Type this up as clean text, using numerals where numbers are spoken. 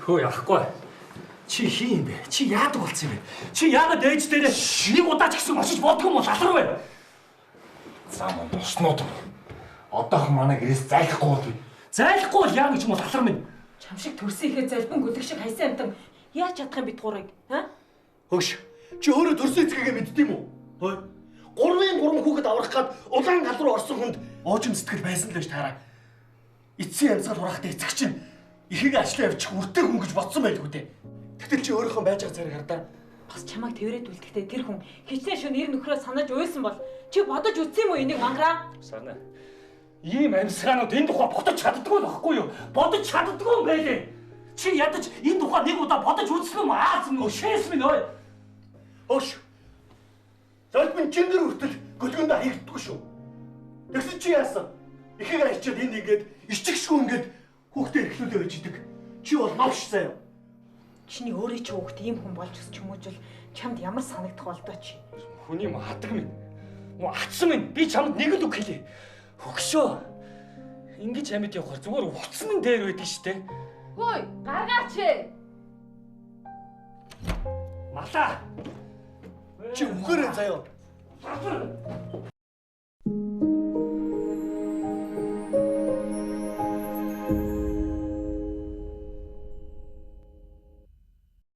Хөө яахгүй. Чи хин юм бэ? Чи яадаг болсон юм бэ? Чи яагаад ээж дээрээ нэг удаа ч гэсэн очиж бодгүй юм бол алар вэ? За мөн уснууд. Одоохон манай гэрээс зайлахгүй бол би. Зайлахгүй бол яа гэж юм бол алар минь. Чам шиг төрсөн ихээ залбин гүлэг шиг хайсан амтан яаж чадах юм бид гурыг? Аа? Хөгш. Чи өөрөө төрсөн эцгээгээ мэддэм үү? Хөөе. 3-ын 3 хүүхэд аврах гад улаан гал руу орсон хүнд оожим сэтгэл байсан л байж таараа. Эцсийн амьсгал хураахтай эцэг чинь ихийг ажлаа явчих үртэй хүн гэж бодсон байлгүй дээ. Тэгтэл чи өөрийнхөө байж байгаа зэрэг хардаа. Бас чамайг тэрвэрэд үлдэхдээ тэр хүн хичнээн шөнө эр нөхрөө санаж уйлсан бол чи бодож үзсэн юм уу энийг мангараа? Сарна. Ийм амьсгаанууд энэ тухай бодож чаддгүй л байхгүй юу? Бодож чаддгүй юм байлээ. Чи ядаж энэ тухай нэг удаа бодож үзсэн юм аа юм шээс минь ой. Хөөш. Залбин чингэр хүртэл гөлгөндөө хаягддаггүй шүү. Тэгсэн чи яасан? Ихийг ачаад энд ингээд ичгшгүй ингээд хүүхдээ эрхлүүлээ байж идэг. Чи бол новш заяа. Чиний өөрийн чи хүүхд ийм хүн болж өсч хүмүүжил чамд ямар санагдах бол доо чи? Хүний юм хадаг минь. Муу атсан минь. Би чамд нэг л үг хэлье. Хөгшөө. Ингэж амьд явахаар зүгээр утас минь дээр байдаг штэ. Хөөе, гаргаач ээ. Малаа. Чи үгээрээ заяа. Алар.